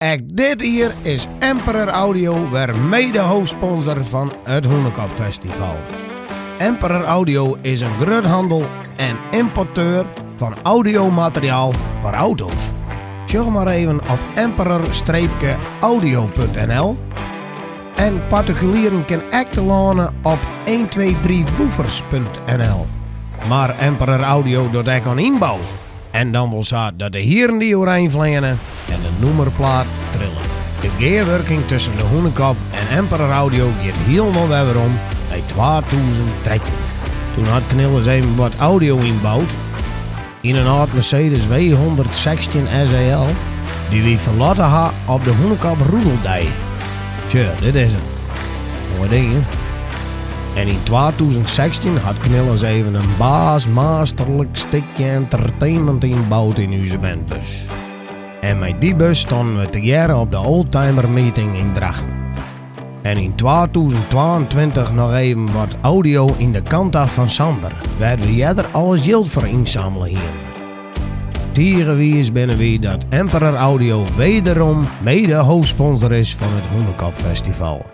Ek dit jier is Emperor Audio wer mede-hoofdsponsor fan it Hûnekop Festival. Emperor Audio is in gruthannel en ymporteur fan audiomateriaal foar auto's. Sjoch mar even op emperor-audio.nl en partikulieren kin ek telâne op 123woofers.nl. Mar Emperor Audio docht ek oan ynbou. En dan wol sa dat de hierren dy oerein fleane en de nûmerplaat trille. De gearwurking tusken de Hûnekop en Emperor Audio giet hielendal wer werom nei 2013. Toen hat Knilles even wat audio ynboud yn in âld Mercedes W116 SEL dy't wy ferlotte ha op de Hûnekop Roedeldei. Tsja, dit is him. Moai ding, hè? En yn 2016 hat Knilles even in baasmasterlik stikje entertainment ynboud yn ús bandbus. En mei dy bus stonden we tegearre op de Oldtimer Meeting yn Drachten. En yn 2022 noch even wat audio yn de Kanta fan Sander, wêr't we earder alles jild foar ynsammele hienen. Tige wiis binne wy dat Emperor Audio wederom mede-hoofdsponsor is fan it Hûnekop Festival.